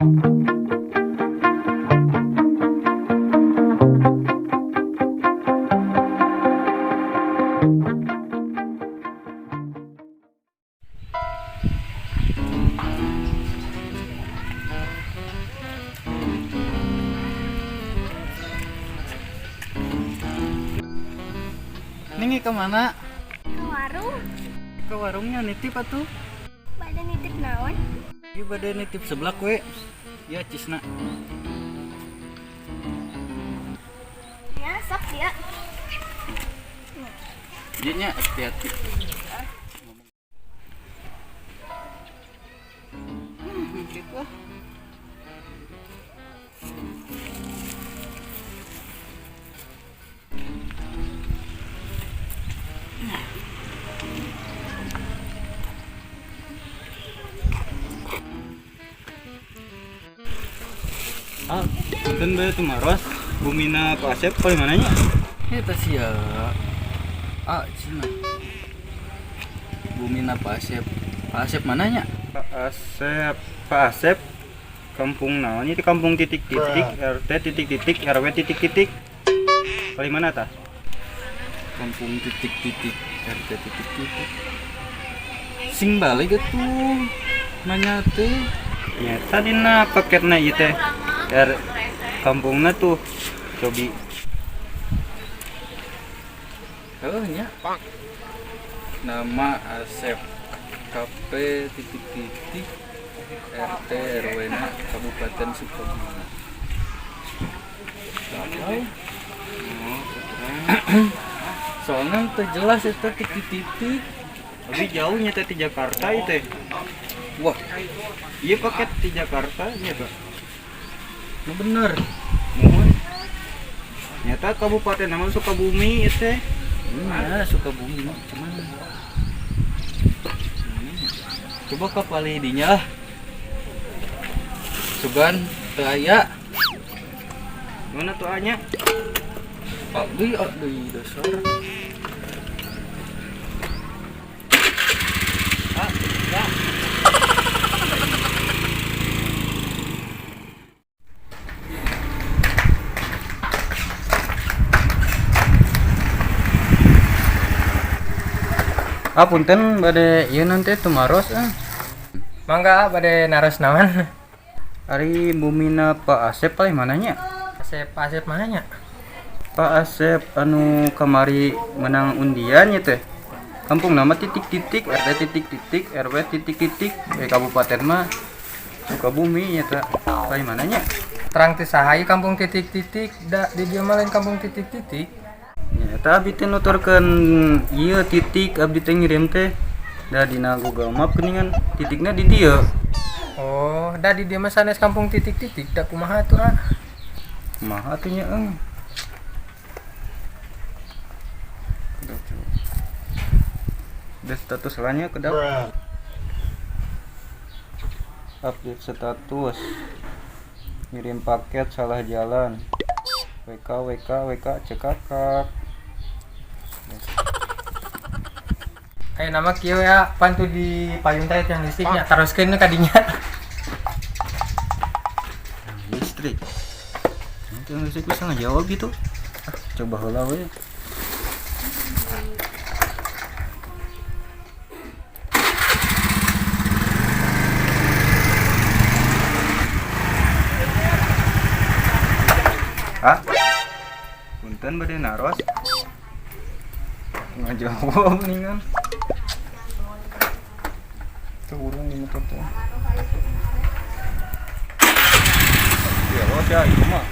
Neng kemana? Ke warung. Ke warungnya nitip atuh. Bade nitip naon? Ieu bade nitip seblak we. Ya cisna. Ya, sok dia. Ieu nya hati-hati. Gitu ah. Ah, punten bae tumaros. Bumina Pak Asep paling mananya? Eta sia. Ah, cina. Bumina Pak Asep. Pak Asep mananya? Pak Asep, Pak Asep, kampung naon ini, kampung titik titik, RT titik titik, RW titik titik. Paling mana tah? Kampung titik titik RT titik titik. Sing balik atuh. Nanya teh. Nyata dina paketna ieu teh. R kampungna tuh cobi. Oh nya. Nama Asep, KP titik titik, RT RW na Kabupaten Sukabumi. Tahu. Soalnya teu jelas itu titik titik. Tapi jauhnya teh di Jakarta itu teh. Wah, Iya paket di Jakarta nya Pak. nu bener. Muhun. Nyata kabupaten nama Sukabumi itu teh. Ya, Sukabumi cuman coba ke dinya lah. Sugan teu aya. Mana tuh anya? Abdi abdi dasar. Ah, ya. Ah, punten bade ieu nanti tumaros ah. Mangga, bade naros naon? Ari bumina Pak Asep paling mananya? Asep, Asep mananya? Pak Asep anu kamari menang undian ya teh. Kampung nama titik titik, RT titik titik, RW titik titik, kabupaten mah Sukabumi ya teh. Paling mananya? Terang teu saha ieu kampung titik titik, da di dieu mah lain kampung titik titik. Ya eta abdi teh nuturkeun ieu titik, abdi teh ngirim teh. Da dina Google Map geuningan titikna di dieu. Oh, da di dieu mah sanes kampung titik titik, da kumaha atuh ah? Kumaha atuh nya eung. Kedap coba. Udah status lainnya kedap. Update status. Ngirim paket salah jalan. WK WK WK CKK. Ayo nama kieu ya, pan tuh di payun teh yang listriknya, taroskeun ka dinya. Listrik. Nanti yang listrik bisa ngejawab gitu. Ah, coba heula we. Ah? Punten bade naros. Ngajawab nih kan. Turun di motor tuh. Ya, oh ya, itu mah.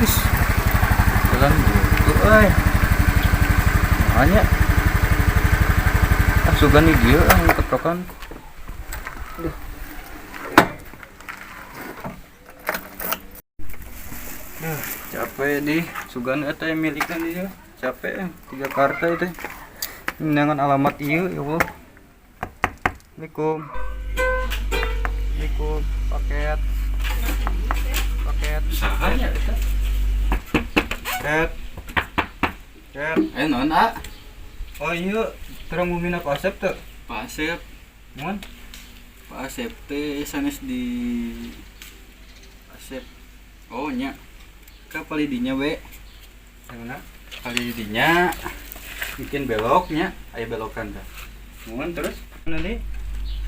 Is, jalan gitu, euy. Makanya. Ah, sugan di dieu ah ketokan. Aduh. Duh, capek di sugan eta yang milikna dia. Capek di Jakarta itu. Dengan alamat ieu ya Allah. Assalamualaikum. Assalamualaikum, paket. Paket. Sahanya eta? Paket. Paket. Ayo naon ah? Oh iya, terang bumina Pak Asep tuh. Pak Asep. Mun? Pak Asep teh sanes di Asep. Oh nya. Ka palidinya we. Mana? Palidinya bikin beloknya, aya belokan tah. Mun terus nanti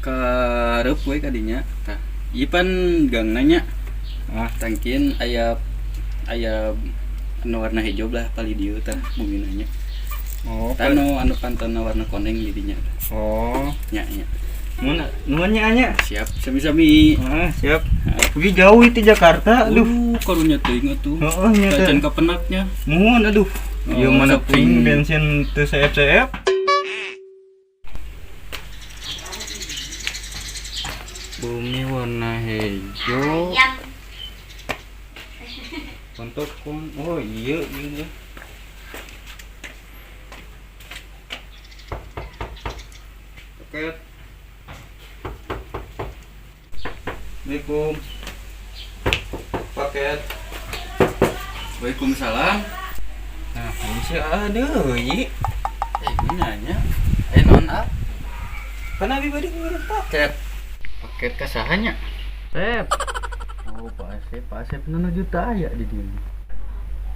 Ka reup we kadinya tah. Ieu pan gangna nya. Ah, Tangkin aya aya anu warna hijau belah palidieu tah bumina nya. Oh, Tah anu anu pantona warna koneng di dinya. Oh. Nya nya. Mun nuhun nya nya. Siap, sami-sami. Ah, siap. Pergi jauh itu Jakarta, aduh. Karunya teuing atuh. Heeh, nya teh. Kacan kapenaknya. Muhun aduh. Ieu Oh, mana sok ting ting. bensin teu seep-seep. Bumi warna hijau. Kontok kon. Oh iya iya. Paket. Assalamualaikum. Paket. Waalaikumsalam. Nah, ini sih ada, iya. Eh, ini nanya. Eh, non ah. Kan abi bade ngirim paket. Paket ka saha nya? Sep. Oh, Pak Asep, Pak Asep nu juta aya di dieu.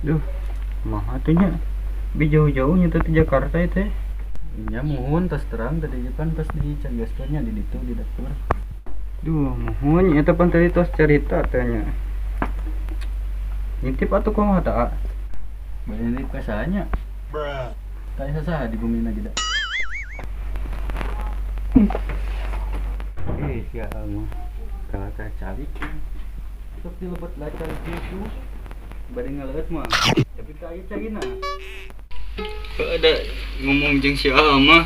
Duh, mah atuh nya. Bi jauh-jauh nya teh di Jakarta teh. Nya muhun tos terang tadi pan tos dicarioskeun nya di ditu di dapur. Duh, muhun eta pan tadi tos cerita teh nya. Ngintip atuh kumaha tah? Bade nitip ka saha nya? Bruh. Tanya saha di bumi lagi da. Eh, ya mah. Kalau ka calik. Sok dilebet lah calik itu. Bade ngaleut mah. Tapi ka aya caina. Ada ngomong jeung si A mah.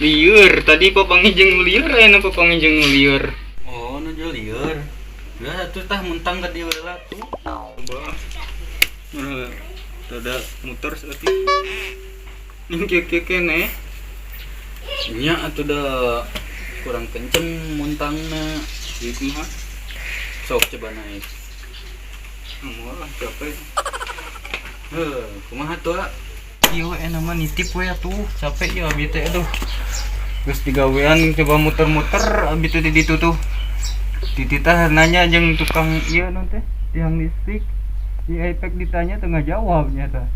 Lieur, tadi papanggih jeung lieur, aya papanggih jeung lieur. Oh, nuju lieur. Udah atuh tah muntang ka dieu heula tuh. Coba. Mana rada muter saeutik. Ning kieu-kieu keneh. Nya atuh da kurang kenceng muntangna. Ieu kumaha? Sok coba naik. Moal ah capek. Heuh, kumaha tuh? Ah? Ieu we nama nitip we atuh, capek ya abi teh aduh. Geus digawean coba muter-muter abi teh di ditu tuh. Dititah nanya jeung tukang ieu naon teh, tiang listrik. Di iPad ditanya teu ngajawab nya tah.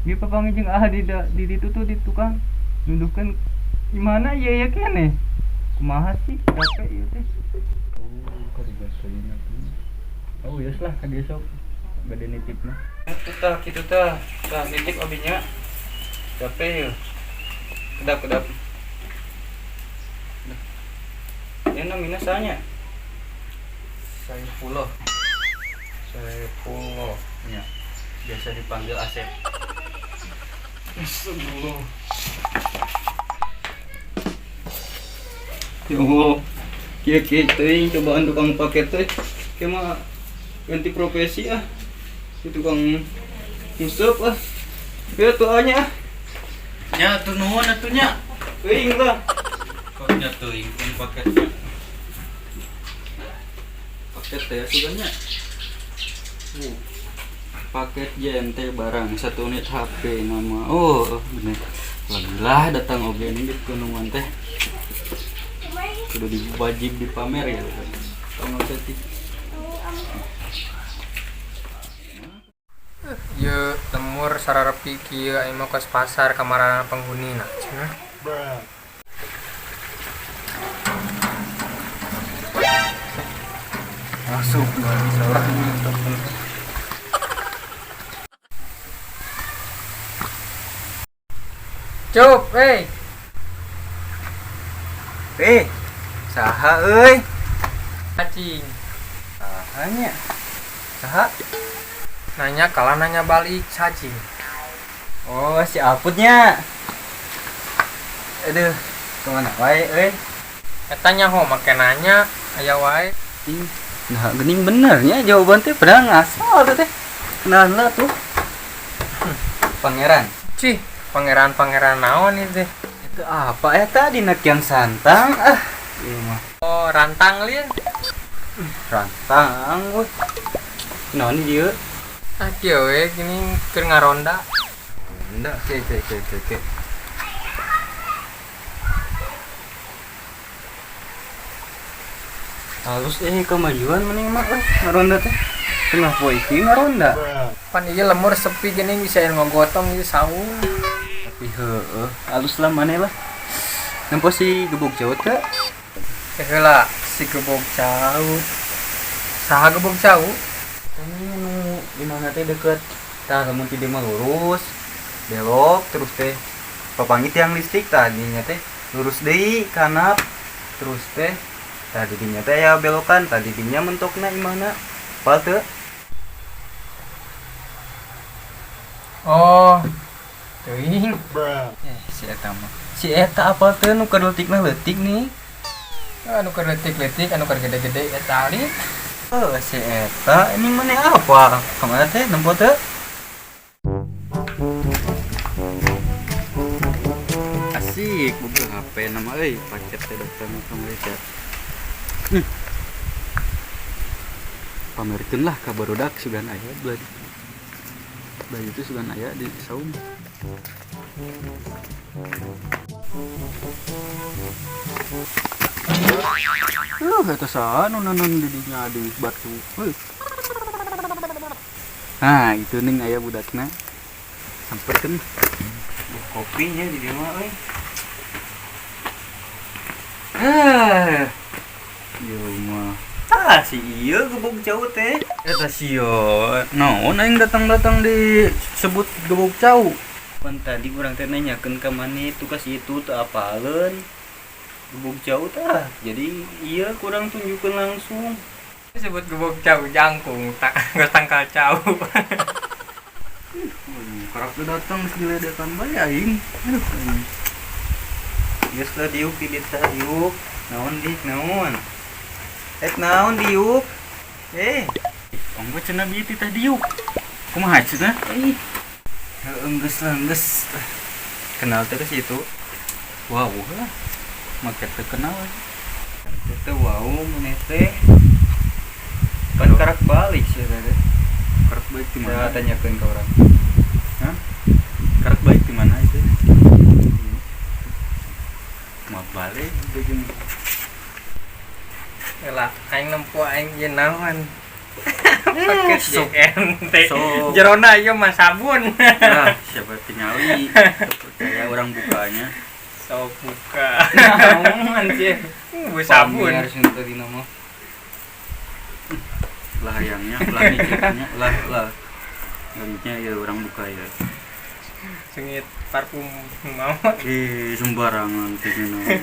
Ieu papanggih jeung ah di di ditu tuh di tukang nuduhkeun di mana ieu ya keneh. Kumaha sih capek ieu teh. Oh, karibat teuing atuh. Oh, geus lah ka dieu sok. Bade nitip mah. Atuh tah kitu tah. Tah nitip abinya. Capek ya. Kedap kedap. Ya namina sanya. Saifullah. Saifullah. Nya. Biasa dipanggil Asep. Astagfirullah. Ya Allah. Kieu kieu teuing cobaan tukang paket teh. Kieu mah ganti profesi ah. Di tukang nguseup ah. Ya tuh nya ah. Nya atuh nuhun atuh nya. Teuing lah. Kok nya teuing pun paketnya. Paket teh sugan nya. Paket JNT barang satu unit HP nama. Oh, bener. Alhamdulillah datang oge ini di gunungan teh. Kudu di wajib dipamer ya. Tong setik. Ye lemur sararepi kieu aya mah kos pasar kamarana penghuni nah cenah. Masuk lagi salah ini. Cup, eh. Eh, saha euy? Cacing. Saha nya? Saha? Nanya kalah nanya balik cacing. Oh, si Aputnya. Aduh, kemana wae euy? Eta nyaho make nanya aya wae. Ih, nah gening benernya jawaban teh padahal ngasal tuh teh. Kenalan lah tuh. Pangeran. Cih, pangeran-pangeran naon ieu teh? Itu apa ya tadi nak yang santang ah. Iya mah. Oh, rantang lin. Rantang weh. Naon ieu? Ah, kieu we gini keur ngaronda. Enggak, oke oke oke oke. Halus kemajuan mending mah ngaronda teh. Tengah poe iki ngaronda. Pan ieu lemur sepi geuning bisa ngogotong ieu saung. Tapi heueuh, halus lah maneh lah. Nempo si gebuk jauh teh. Heula si gebuk jauh. Saha gebuk jauh? Ini nu di mana teh deket. Tah lamun ti dieu mah lurus, belok terus teh papanggih tiang listrik tah dinya teh lurus deui kanap terus teh tah di dinya teh aya belokan tah di dinya mentokna imahna. Apal teu? Oh. Teuing. Si eta mah. Si eta apal teu nu keur leutikna leutik nih. Anu keur leutik-leutik, anu keur gede-gede eta ali. Oh, si eta ini mana apa? Kemana teh nempo teu? Asik, boga HP nama euy, paket teh datang ka mereka. Pamerkeun lah ka barudak sugan aya belah. Belah itu sugan aya di saung. Eta saha nu nanon di dinya di batu. Heuh. Nah, itu ning aya budakna. Samperkeun. Kopinya di dieu mah euy. Ah. Ieu mah. Ah, si ieu gebuk jauh teh. Eta sia. Naon aing datang-datang disebut gebuk cau. Pan tadi urang teh nanyakeun ka maneh tugas itu teu apaleun. Gebuk jauh tah. Jadi ieu kurang tunjukkeun langsung. Disebut gebuk cau jangkung, tak geus tangkal cau. Kerap tuh datang geus diledekan bae aing. Aduh. Geus lah diuk di dieu tah diuk. Naon dik naon? Ek naon diuk? Onggo cenah bieu titah diuk. Kumaha cenah? Ih. Heueuh geus lah geus. Kenal teh ke situ. Wow lah. Make teu kenal. Teu wow maneh teh. Pan karak balik sih teh. Karak balik di mana? Saya tanyakeun ka urang. Hah? Karak balik di mana itu? Mau balik begini. Lah, aing nempo aing ieu naon? Paket JNT. Jerona ieu mah sabun. Nah, siapa tingali? Percaya orang bukanya. Sok buka. Naon sih? Bu sabun. Pamer sih tadi nama. Lah hayangnya, lah mikirnya, lah lah. Lanjutnya ya orang buka ya. Sengit parfum mau. Sembarangan tinggal.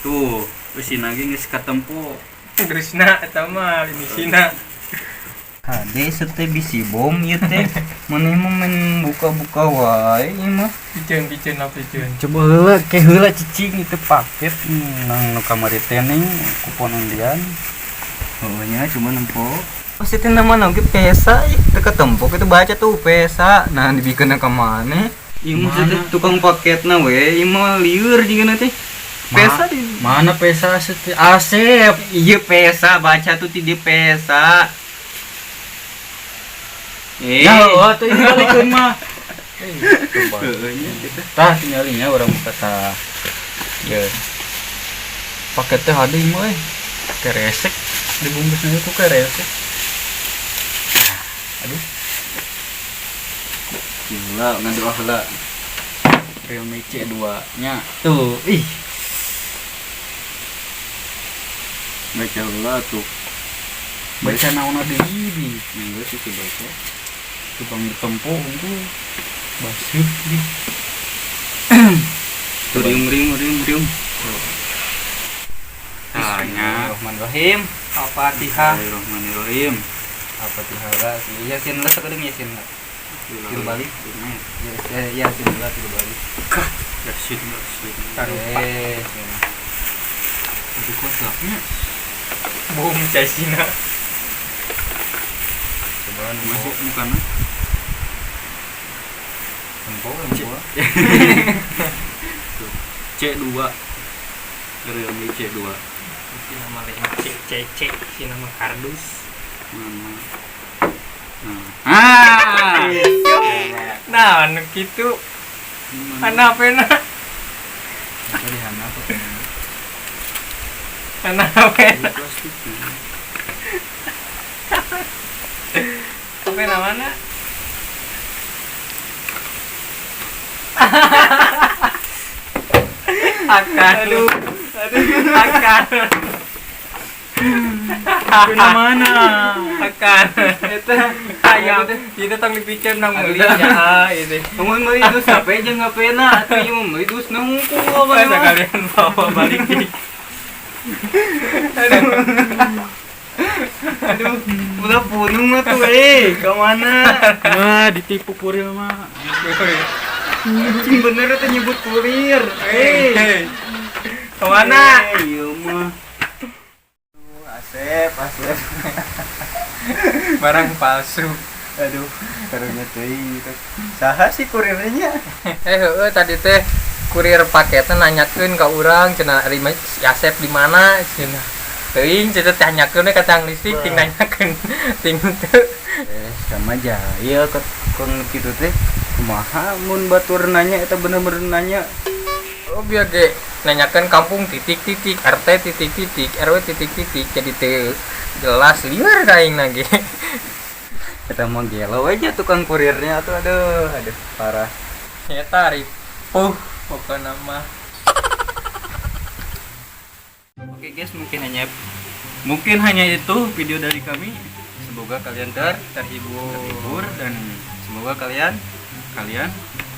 Tuh, wis lagi geus katempo. Krishna eta mah limisina. Hade sete bisi bom ieu teh. Maneh mah main buka-buka wae ieu mah. Piceun-piceun lah piceun. Coba heula ke heula cicing itu paket nang nu kamari teh ning kupon undian. Heueuh nya cuma nempo. Pasti teh nama oge pesa ih teu katempo kitu baca tuh pesa. Nah dibikeunna ka maneh? Ieu mah teh tukang paketna we, ieu mah lieur jigana teh. Pesa di mana pesa Asep? Asep. Iya pesa baca tuh ti dieu pesa. Ya oh tuh ini balikeun mah. Heueuh nya kitu. Tah tinggalinya urang buka tah. Ya. Paketnya hade ieu mah euy. Keresek dibungkusnya itu keresek. Aduh. Gila ngadoa heula. Realme C2 nya. Tuh, ih. Baca heula tuh. Baca naon deui bi. Geus itu baca. Tukang ditempo unggul. Baseuh di. Tuh riung riung riung riung. Tanya Bismillahirrahmanirrahim. Al-Fatihah. Bismillahirrahmanirrahim. Al-Fatihah lah. Yasin lah sakedeung yasin lah. Tilu balik. Yasin lah tilu balik. Yasin yasin. Tarupa. Aduh kotaknya. Bom cacina. Cobaan Masuk mukana. Tempo tempo. C2. Realme C2. Si nama lain C C C, si nama kardus. Mana? Nah. Ah. Nah, anu kitu. Ana pena. Apa di hana apa? Karena HP. Plastik. HP namana? Akan. Aduh, Akan. Mana mana? Akan. Eta Ayam. Itu tong dipikir nang meuli ya ini. Mun meuli dus HP jeung HP-na atuh ieu mah meuli dus nu hungkul Masa kalian bawa balik. Aduh, udah punung atuh ka mana? Mah ditipu kurir mah. Cing bener teh nyebut kurir. Kemana? Ieu mah. Asep, Asep. Barang palsu. Aduh, karunya teuing gitu. Saha sih kurirnya? Heeh tadi teh kurir paketnya nanyakeun ka urang cenah ari si Asep di mana cenah. Teuing cenah tanyakeun ka tang listrik ting nanyakeun ting teu. Sama jahil ke kon kitu teh. Kumaha mun batur nanya eta bener-bener nanya. Oh biar ge nanyakeun kampung titik titik RT titik titik RW titik titik jadi teu jelas lieur ka aing ge. Eta mah gelo aja tukang kurirnya atuh aduh, aduh parah. Eta ripuh pokona mah. Oke guys, Mungkin hanya itu video dari kami. Semoga kalian Terhibur. Terhibur dan semoga kalian kalian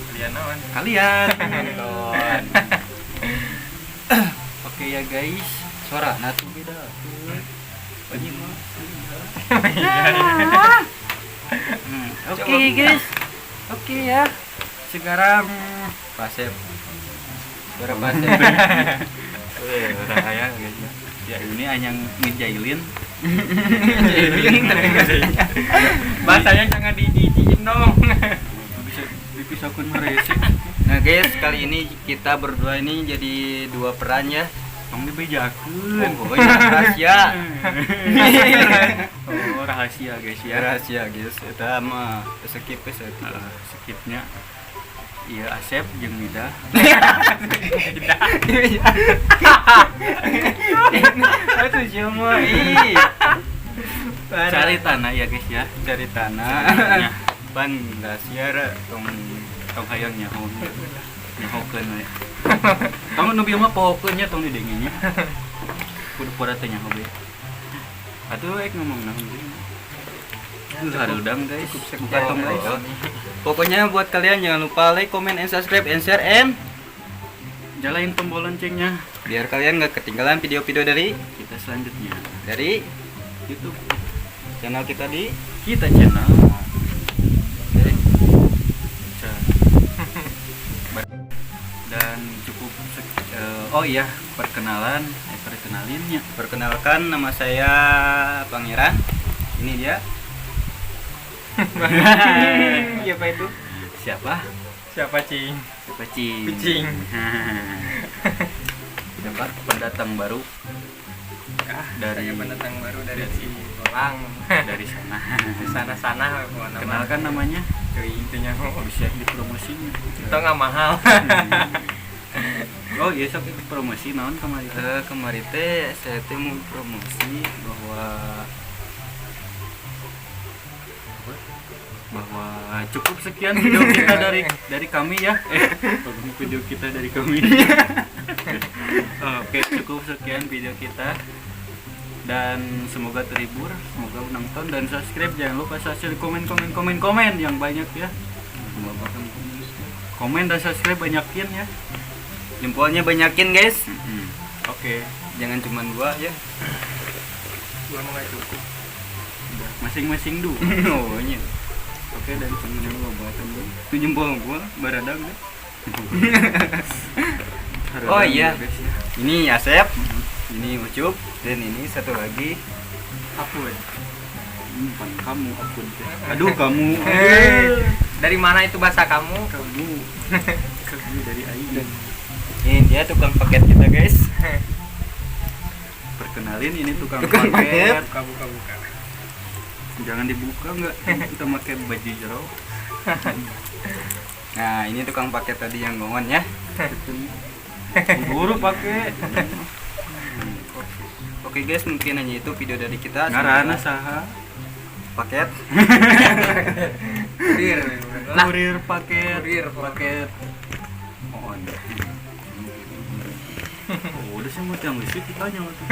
Kalian naon? kalian nonton. Oke ya guys, suara nah tuh beda tuh. Banyak mah. Oke guys. Oke ya. Sekarang Pasep. Suara Pasep. Rahaya guys ya. Ya ini hanya ngejailin. Bahasanya jangan dijijiin dong. Bisa dipisahkan mereka. Nah guys, kali ini kita berdua ini jadi dua peran ya. Tong dibejakeun. Oh, iya, rahasia. Oh, rahasia guys ya. Rahasia guys, eta mah skip geus eta. Skipnya. Iya Asep jeung Mida. Atuh siapa ih. Cari tanah ya guys ya. Cari tanah. Tanahnya. Pan rahasia ra tong Tong hayang nyaho. Nyahokeun we. Tong nu bieu mah pohokeun nya tong didengenya. Kudu pora teh nyaho be. Atuh ek ngomong naon deui. Harudang guys. Buka tong guys. Pokoknya buat kalian jangan lupa like, comment, and subscribe, and share, and Jalain tombol loncengnya biar kalian nggak ketinggalan video-video dari kita selanjutnya dari YouTube channel kita di kita channel. Oke. Dan cukup oh iya, perkenalan, perkenalinnya. Perkenalkan, nama saya Pangeran. Ini dia. Siapa itu? Siapa? Siapa cing? Siapa cing? Kucing. Siapa pendatang baru Dari pendatang baru dari Cibolang. Dari sana. Sana-sana pokoknya. Kenalkan namanya. Cuy, intinya Bisa dipromosinya. itu nggak mahal. Oh iya sok itu promosi naon kamari teh? Kemari teh saya teh mau promosi bahwa cukup sekian video kita dari kami ya. Video kita dari kami. Oke, cukup sekian video kita. Dan semoga terhibur, semoga menonton dan subscribe. Jangan lupa subscribe, komen, komen, komen, komen yang banyak ya. Komen dan subscribe banyakin ya. Jempolnya banyakin guys. Oke. Jangan cuma dua ya. Dua mah nggak cukup. Masing-masing dua. Oh iya. Oke, dan temen gua buatan gua. Itu jempol gua baradang deh. Haradang Oh iya. guys ya. Ini Asep, ini Ucup, dan ini satu lagi Apun. Bukan kamu, aku. Aduh, kamu. Dari mana itu bahasa kamu? Kamu. Kamu dari aing. Ini dia tukang paket kita guys. Perkenalin ini tukang, Tukang paket. Buka buka buka. Jangan dibuka enggak, kita pakai baju jero. Nah, ini tukang paket tadi yang gongon ya. Buru pakai. Oke guys, mungkin hanya itu video dari kita. Ngaranna saha? Paket. Kurir. Nah, Kurir paket. Kurir. Paket. Oh, iya. Oh, udah sih mau tiang listrik ditanya waktu.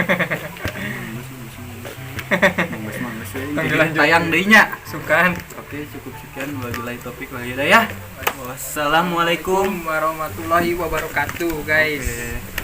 Mangges mangges. Tong dilanjut. Tayang deui nya. Sukan. Oke, cukup sekian, wabillahi taufik wal hidayah. Wassalamualaikum. Warahmatullahi wabarakatuh, guys. Oke.